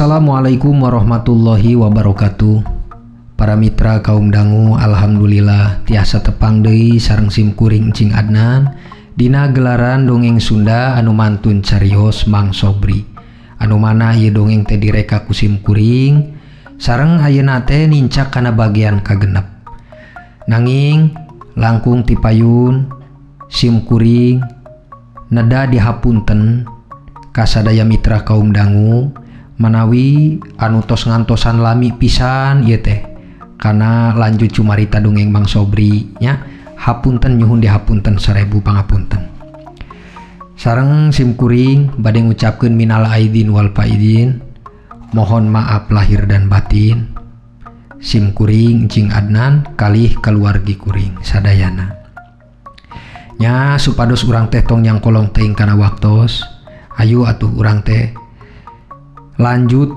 Assalamualaikum warahmatullahi wabarakatuh. Para mitra kaum dangu, alhamdulillah tiasa tepang deui sareng sim kuring Cing Adnan dina gelaran dongeng Sunda anu mantun carios Mang Sobri. Anu mana ieu dongeng teh direka ku sim kuring sareng ayeuna teh nincak kana bagian kagenep. Nanging langkung tipayun sim kuring neda dihapunten kasadaya mitra kaum dangu manawi anu tos ngantosan lami pisan ieu teh kana lanjut cumarita dongeng Mang Sobri nya hapunten nyuhun dihapunten 1000 pangapunten. Sareng sim kuring bade ngucapkeun minal aidin wal faidin, mohon maaf lahir dan batin. Sim kuring Cing Adnan kalih keluargi kuring sadayana. Nya supados urang teh tong nyangkolong teuing kana waktos, ayu atuh urang teh lanjut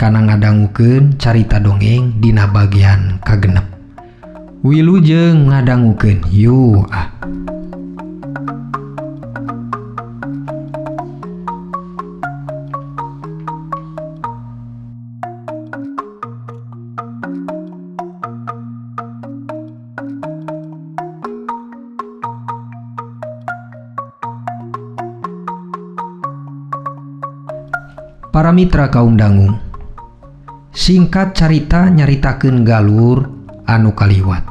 kana ngadangukeun carita dongeng dina bagian kagenep. Wilujeng ngadangukeun yu ah. Para mitra kaum dangu, singkat carita nyaritakeun galur anu kaliwat.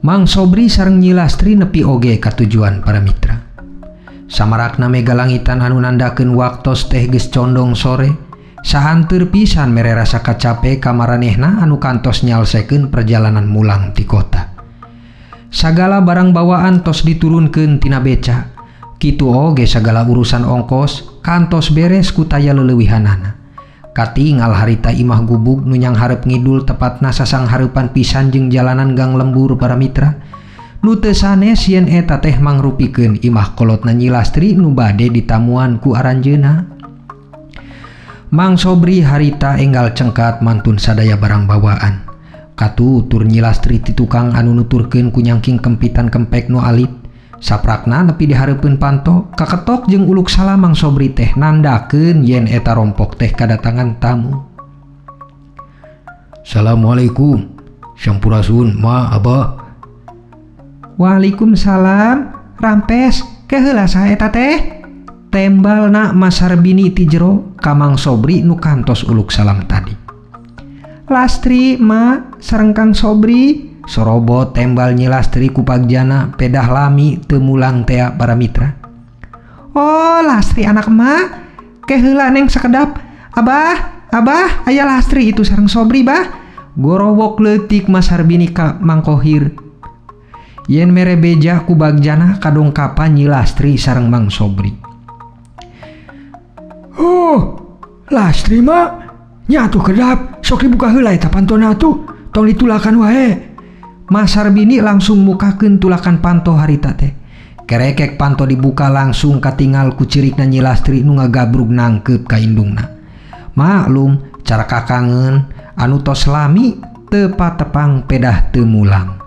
Mang Sobri sareng Nyi Lastri nepi oge katujuan para mitra. Samarakna megalangitan anu nandakeun waktos teh geus condong sore, sahanteur pisan mere rasa kacape ka maranehna anu kantos nyalsekeun perjalanan mulang ti kota. Sagala barang bawaan tos diturunkeun tina beca. Kitu oge sagala urusan ongkos kantos beres ku taya leleuwihanana. Katingal harita imah gubug nu nyanghareup ngidul tepatna sasanghareupan pisan jeung jalanan gang lembur para mitra. Nu teu sanes yen eta teh mangrupikeun imah kolotna Nyi Lastri nu bade ditamuan ku aranjeunna. Mang Sobri harita enggal cengkat mantun sadaya barang bawaan. Katutur Nyi Lastri ti tukang anu nuturkeun ku nyangking kempitan kempek nu alit. Saprakna nepi dihareupeun panto, kaketok jeung uluk salam Mang Sobri teh nandakeun yen eta rompok teh kadatangan tamu. Assalamualaikum, sampurasun ma abah. Waalaikumsalam, rampes, keheula saha eta teh? Tembalna Mas Sarbini ti jero ka Mang Sobri nu kantos uluk salam tadi. Lastri ma sareng Kang Sobri. Sorobot tembal Nyi Lastri ku pagjana pedah lami teu mulang tea para mitra. Oh Lastri anak emak, keheula neng sakedap. Abah, abah, aya Lastri itu sareng Sobri bah. Gorowok leutik Mas Sarbini ka Mang Kohir. Yen mere beja ku bagjana kadongkapan Nyi Lastri sareng Mang Sobri. Oh, Lastri mah nya atuh kedap, sok dibuka heula eta pantona atuh, tong ditulakan wae. Mas Sarbini langsung mukakeun tulakan panto harita teh. Kerekek panto dibuka langsung katingal ku cirikna Nyi Lastri nu ngagabrug nangkeup ka indungna. Maklum cara kakangen anu tos lami teu patepang pedah teu mulang.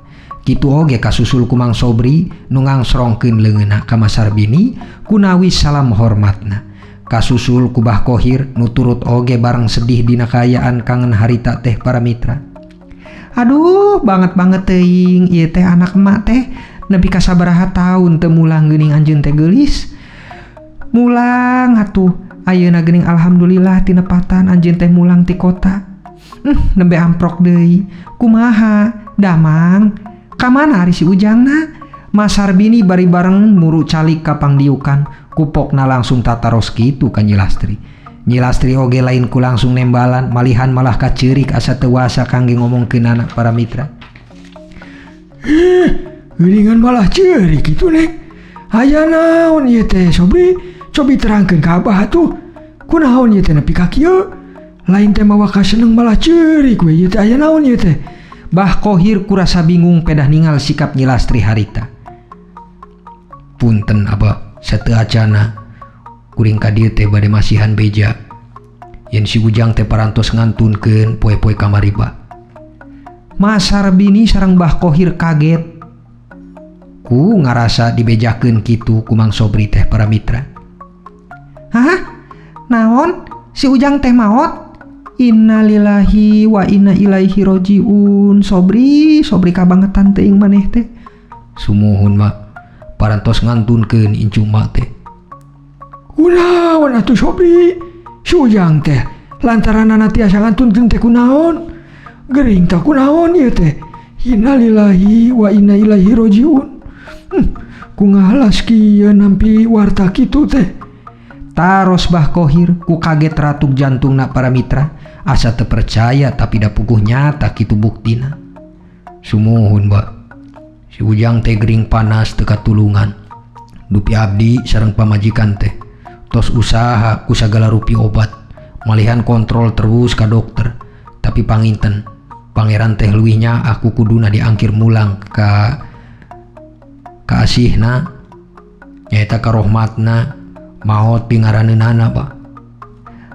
Kitu oge kasusul ku Mang Sobri nu ngangsrongkeun leungeunna ka Mas Sarbini kunawi salam hormatna. Kasusul ku Bah Kohir nu turut oge bareng sedih dina kaayaan kangen harita teh para mitra. Aduh, banget-banget teuing ieu teh anak emak teh nepi ka sabaraha taun teu mulang geuning anjeun teh geulis. Mulang atuh ayeuna geuning alhamdulillah tinepatan anjeun teh mulang ti kota. Nembe amprok deui. Kumaha? Damang. Ka mana ari si Ujangna? Mas Sarbini bari bareng muru calik ka pangdiukan, kupokna langsung tataros kitu ka Nyi Lastri. Nyi Lastri oge lain ku langsung nembalan, malihan malah kaceurik asa teu wasa kangge ngomongkeun anak para mitra. Ih, geuningan malah ceurik kitu neng. Aya naon ieu teh Sobri? Cobi terangkeun ka abah atuh. Kunaon ieu teh nepi ka kieu? Lain teh mawa kaseneng malah ceurik we ieu teh aya naon ieu teh? Bah Kohir kurasa bingung pedah ningal sikap Nyi Lastri harita. Punten abah, sateu acana. Kuring ka dieu teh bade masihan beja. Yen si Ujang teh parantos ngantunkeun poe-poe kamari bah. Mas Sarbini sareng Bah Kohir kaget. Ku ngarasa dibejakeun kitu ku Mang Sobri teh para mitra. Hah? Naon? Si Ujang teh maot. Innalillahi wa inna ilaihi rojiun. Sobri, Sobri kabangetan teuing maneh teh. Sumuhun mak, parantos ngantunkeun incu mak teh. Kunaon atuh Sobri? Si Ujang teh lantaran tiasa ngantunkeun teh kunaon? Gering tah kunaon ieu teh? Innalillahi wa inna ilaihi rojiun. Ku ngahalas kieu nampi warta kitu teh. Taros Bah Kohir ku kaget ratuk jantungna para mitra, asa teu percaya tapi da puguh nyata kitu buktina. Sumuhun Mbak, si Ujang teh gering panas teu katulungan. Dupi abdi sareng pamajikan teh tos usaha ku sagala rupi obat, malihan kontrol terus ka dokter, tapi panginten pangeran teh leuwih aku kuduna diangkir mulang ka kaasihna nyaeta ka rohmatna maot pingaraneunana Pak.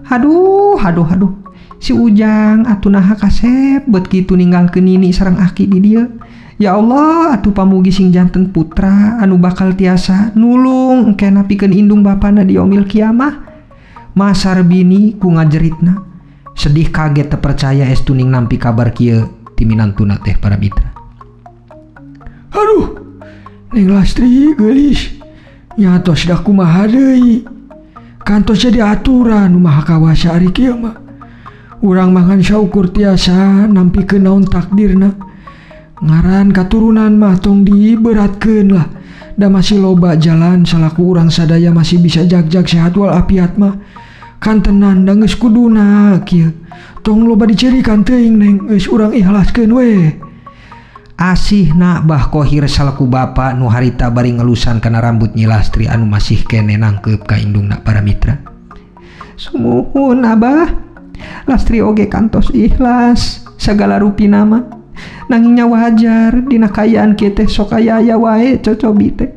Aduh aduh aduh, si Ujang atuh naha kasep bet kitu ninggalkeun nini sareng aki di dieu. Ya Allah atuh pamugi sing janten putra anu bakal tiasa nulung engke napikeun indung bapana di yaumil kiamah. Masar bini ku ngajeritna sedih kaget terpercaya estuning nampi kabar kieu ti minantuna teh para mitra. Aduh, Neng Lastri geulis. Nyatos da kumaha deui. Kantos jadi aturan nu maha kawasa ari kieu mah. Urang mah ngan saukur tiasa nampikeun naon takdirna. Ngaran katurunan mah tong diberatkeun lah. Da masih loba jalan salaku urang sadaya masih bisa jag-jag sehat wal afiat mah. Kantenan da geus kuduna kieu. Tong loba dicirikan teuing Neng, geus urang ikhlaskeun we. Asihna Bah Kohir salaku bapa nu harita bari ngelusan kana rambut Nyi Lastri anu masih kene nangkeup ka indungna para mitra. Sumuhun Abah, Lastri oge kantos ikhlas sagala rupina mah. Nanging nya wajar dina kaayaan kieu teh sok aya-aya wae cocobi teh.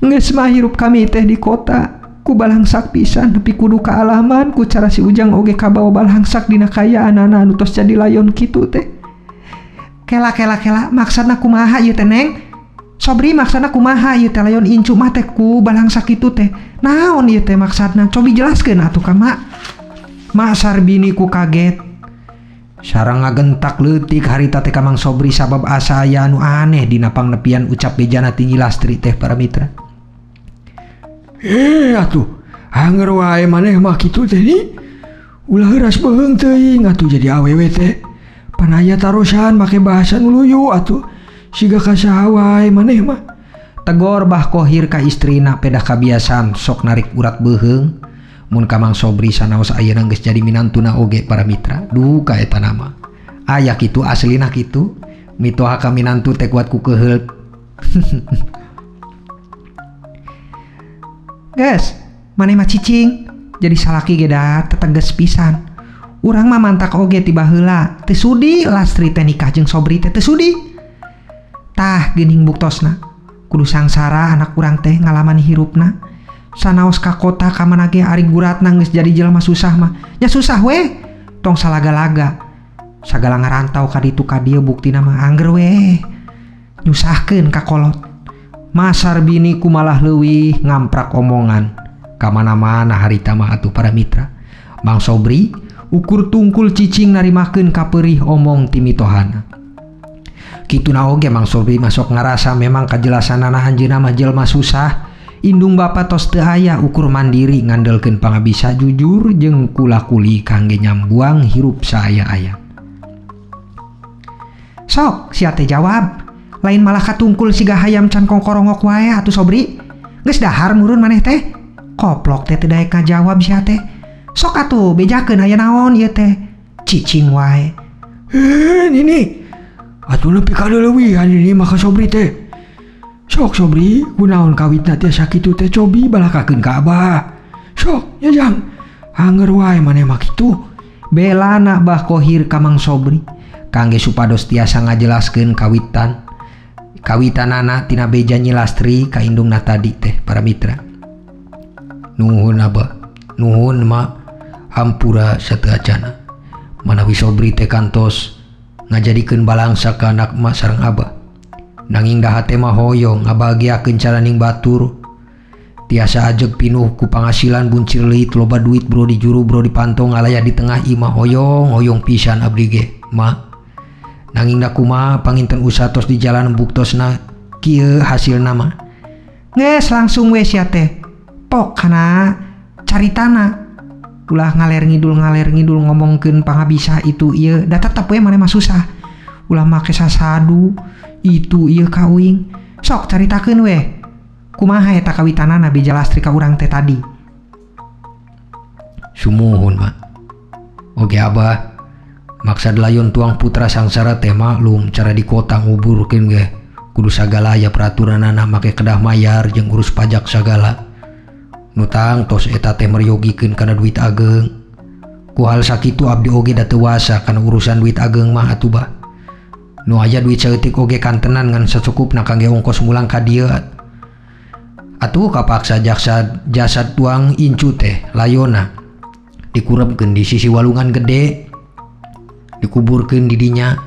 Geus mah hirup kami teh di kota ku balangsak pisan nepi kudu kaalaman ku cara si Ujang oge kabawa balangsak dina kaayaanana anu tos jadi layon kitu teh. Kela kela kela maksudna kumaha ieu teh Neng? Sobri maksudna kumaha ieu teh layon incu mah teh ku balangsak kitu teh. Naon ieu teh maksudna? Cobi jelaskeun atuh ka mak. Masar bini ku kaget. Sareng ngagentak leutik harita teh ka Mang Sobri sabab asa aya anu aneh dina pangnepian ucap bejana ti Nyi Lastri teh para mitra. Atuh anger wae maneh mah kitu teh ni. Ulah heuras beheung teuing atuh jadi awewe teh. Panaya tarosan make bahasa nu luyu atuh siga ka saha wae maneh mah. Tegor Bah Kohir ka istrina pedah kabiasaan sok narik urat beuheung. Mun ka Mang Sobri sanaos ayeuna geus jadi minantuna oge para mitra. Duka eta nama. Aya kitu aslina kitu. Mitoha ka minantu teh kuat ku keuheul. Geus, maneh mah cicing jadi salaki ge da teteges pisan. Urang mah mantak oge ti baheula, teu sudi Lastri teh nikah jeung Sobri teh teu sudi. Tah geuning buktosna. Kudu sangsara anak urang teh ngalaman hirupna. Sanaos ka kota ka mana ge ari guratna geus jadi jelema susah mah. Nya susah we, tong salaga-laga. Sagala ngarantau ka ditu ka dieu buktina mah angger we. Nyusahkeun ka kolot. Masar bini ku malah leuwih ngamprak omongan. Ka mana-mana harita mah atuh para mitra. Mang Sobri ukur tungkul cicing narimakeun kapeurih omong ti mitohana. Kituna oge Mang Sobri masok ngarasa memang kajelasanana anjeunna mah jelema susah. Indung bapa tos teu aya ukur mandiri ngandelkeun pangabisa jujur jeung kula-kuli kangge nyambuang hirup saaya-aya. Sok sia teh jawab, lain malah katungkul siga hayam can kongkorongok wae atuh Sobri. Geus dahar murun maneh teh. Koplok teh teu daek ngajawab sia teh. Sok atuh bejakeun aya naon ieu teh. Cicing wae. Nini. Atuh nepi ka leuwihan ini mah ka Sobri teh. Sok Sobri, kunaon kawitna tiasa kitu teh cobi balakakeun ka Abah. Sok nya jang. Anger wae maneh mah kitu. Belana Bah Kohir ka Mang Sobri kangge supados tiasa ngajelaskeun kawitan. Kawitanana tina beja Nyi Lastri ka indungna tadi teh para mitra. Nuhun Abah, nuhun Mak, hampura sateuacana. Manawi Sobri teh kantos ngajadikeun balangsa ka anak mak sareng Abah. Nanging dah hate mah hoyong ngabahagiakeun calaning batur. Tiasa ajeg pinuh ku pangasilan buncir leuit loba duit bro di juru bro di pantong alaya di tengah imah hoyong hoyong pisan abdi ge ma. Nanging da kumaha panginten usaha tos di jalan buktosna kieu hasilna mah. Geus langsung we sia teh. Pok kana caritana. Ulah ngaler ngidul ngomongkeun pangabisa itu ieu da tetep we maneh mah susah. Ulah make sasadu itu ieu ka uing. Sok caritakeun we. Kumaha eta kawitanana beja Lastri ka urang teh tadi? Sumuhun mak. Oke abah. Maksad layon tuang putra sangsara teh maklum cara di kota nguburkeun ge kudu sagala aya peraturanana make kedah mayar jeung urus pajak sagala. Nu tangtos eta teh meryogikeun kana duit ageng. Ku hal sakitu abdi oge da teu wasa kana urusan duit ageng mah atuh bah. Nu aya duit saeutik oge kantenan ngan sacukupna kangge ongkos mulang ka dieu. Atuh kapaksa jaksa jasad tuang incu teh layona dikurebkeun di sisi walungan gede dikuburkeun di dinya.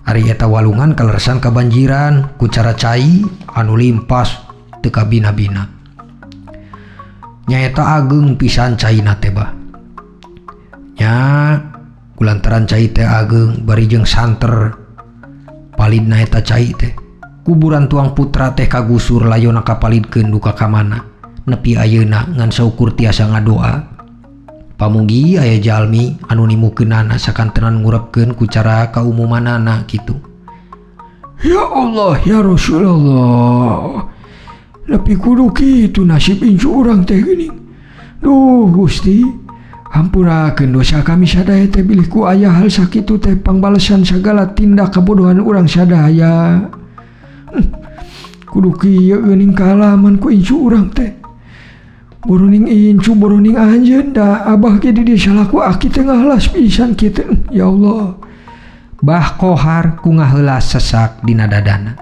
Ari eta walungan kaleresan kabanjiran ku cara cai anu limpas teu kabina-bina. Nyaeta ageng pisan caina teh bah. Nya kulantaran cai teh ageng bari jeung santer palidna eta cai teh. Kuburan tuang putra teh kagusur layona kapalidkeun duka ka mana. Nepi ayeuna ngan saukur tiasa ngadoa. Pamugi aya jalmi anu nimukeunana sakantenan ngurepkeun ku cara kaumumanana kitu. Ya Allah ya Rasulullah. Nepi kudu kitu nasib incu urang teh geuning. Duh Gusti, hampurakeun dosa kami sadaya teh bilih ku aya hal sakitu teh pangbalesan sagala tindak kabodohan urang sadaya. Kudu kieu geuning kaalaman ku incu urang teh. Boroning incu boroning anjeun da abah ge di dieu salaku aki teh ngahelas pisan kitu. Ya Allah. Bah Kohar ku ngaheulas sesak dina dadana.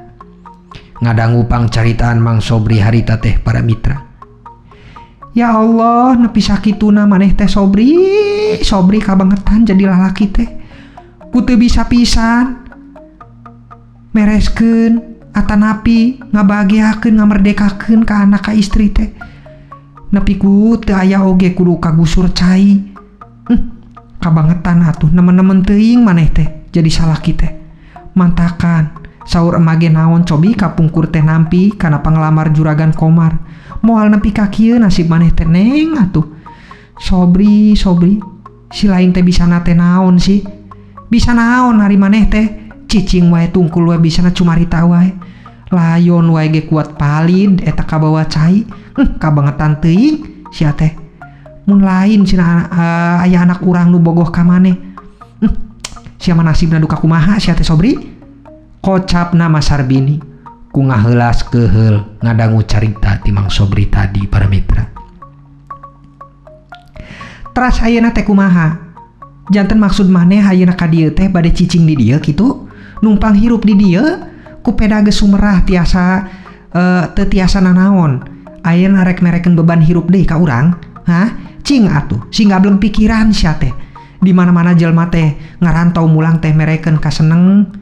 Ngadangu pangcaritaan Mang Sobri harita teh para mitra. Ya Allah, nepi sakituna maneh teh Sobri, Sobri kabangetan jadi lalaki teh. Ku teu bisa pisan mereskeun atanapi ngabahagiakeun ngamerdekakeun ka anak ka istri teh. Nepi ku teu aya oge kudu kagusur cai. Kabangetan atuh nemen-nemen teuing maneh teh jadi salaki teh. Mantakan saur emah ge naon cobi kapungkur teh nampi kana panglamar juragan Komar. Moal nepi ka kieu nasib maneh teh neng atuh. Sobri, Sobri, si lain teh bisana teh naon sih? Bisa naon hari maneh teh? Cicing wae tungkul wae bisana cumarita wae. Layon wae ge kuat palid eta kabawa cai. Kabangetan teuing sia teh. Mun lain cenah aya anak urang nu bogoh ka maneh. Sia mah nasibna duka kumaha sia teh Sobri? Kocapna Mas Sarbini ku ngaheulas keuheul ngadangu carita ti Mang Sobri tadi para mitra. Teras ayeuna teh kumaha? Janten maksud maneh ayeuna ka dieu teh bade cicing di dieu kitu? Numpang hirup di dieu ku peda geus sumerah tiasa teu tiasa nanaon. Ayeuna rek merekeun beban hirup deui ka urang? Hah? Cing atuh, sing gableng pikiran sia teh. Di mana-mana jelema teh ngarantau mulang teh merekeun kaseneng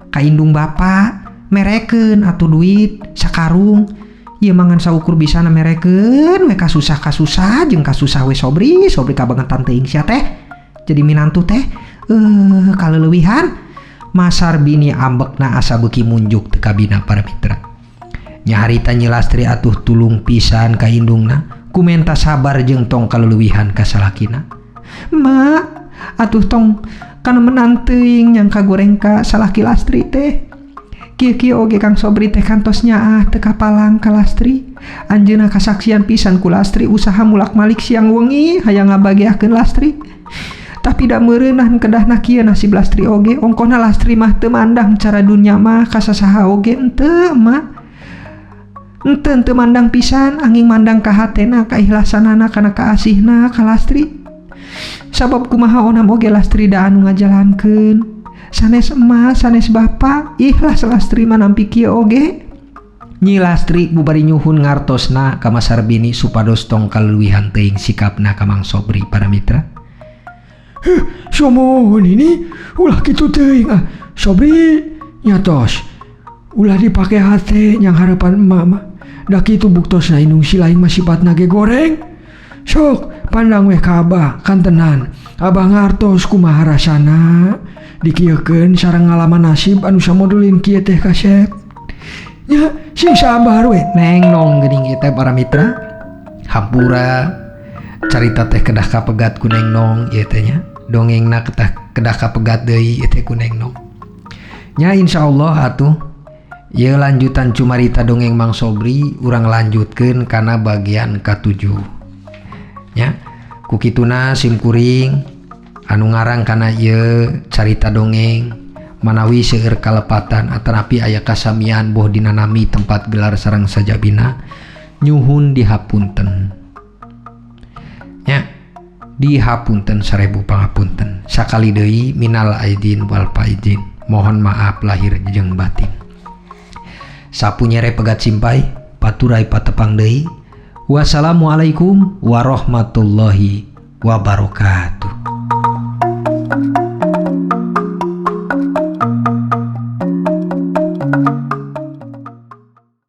ka indung bapa, merekeun atuh duit sakarung. Ieu mah ngan saukur bisana merekeun we kasusah-kasusah jeung kasusah we Sobri, Sobri kabangetan teuing sia teh. Jadi minantu teh kaleulewihan. Mas Sarbini ambekna asa beuki munjuk teu kabina para mitra. Nyaharita Nyi Lastri atuh tulung pisan ka indungna, kumenta sabar jeung tong kaleulewihan ka salakina. Ma, atuh tong kana menang teuing nyangka goreng ka salaki Lastri teh. Kieu-kieu oge Kang Sobri teh kantos nyaah teu kapalang ka Lastri. Anjeunna kasaksian pisan ku Lastri usaha mulak-malik siang wengi hayang ngabageakeun Lastri. Tapi da meureunah kedahna kieu nasib Lastri oge, ongkohna Lastri mah teu mandang cara dunya mah kasasaha oge henteu mah. Henteu teu mandang pisan, anging mandang ka hatena, kaikhlasanana, kana kaasihna ka Lastri. Sabab kumaha onam oge Lastri da anu ngajalankeun. Sanes emak, sanes bapa, ikhlas Lastri mah nampi kieu oge. Nyi Lastri bubari nyuhun ngartosna ka Mas Sarbini supados tong kaleuwihan teuing sikapna ka Mang Sobri para mitra. Heh, sumuhun ini ulah kitu teuing ah. Sobri nyatos. Ulah dipake hate nyang harapan emak mah. Da kitu buktosna indung si laing mah sifatna ge goreng. Sok pandang weh ka Abah kantenan. Abah ngartos kumaha rasana dikieukeun sareng ngalaman nasib anu samodelin kieu teh kasep. Nya sing sabar we. Neng Nong geuning ieu teh para mitra. Hampura carita teh kedah kapegat ku Neng Nong ieu teh nya. Dongengna kedah kapegat deui ieu teh ku Neng Nong. Nya insyaallah atuh ieu lanjutan cumarita dongeng Mang Sobri urang lanjutkeun kana bagian ka-7. Nya ku kituna simkuring anu ngarang kana ieu carita dongeng manawi seueur kalepatan atanapi aya kasamian boh dina nami tempat gelar sareng sajabina nyuhun dihapunten. Nya dihapunten 1000 pangapunten. Sakali deui minal aidin wal faizin. Mohon maaf lahir jeung batin. Sapu nyere pegat simpai paturai patepang deui. Wassalamualaikum warahmatullahi wabarakatuh.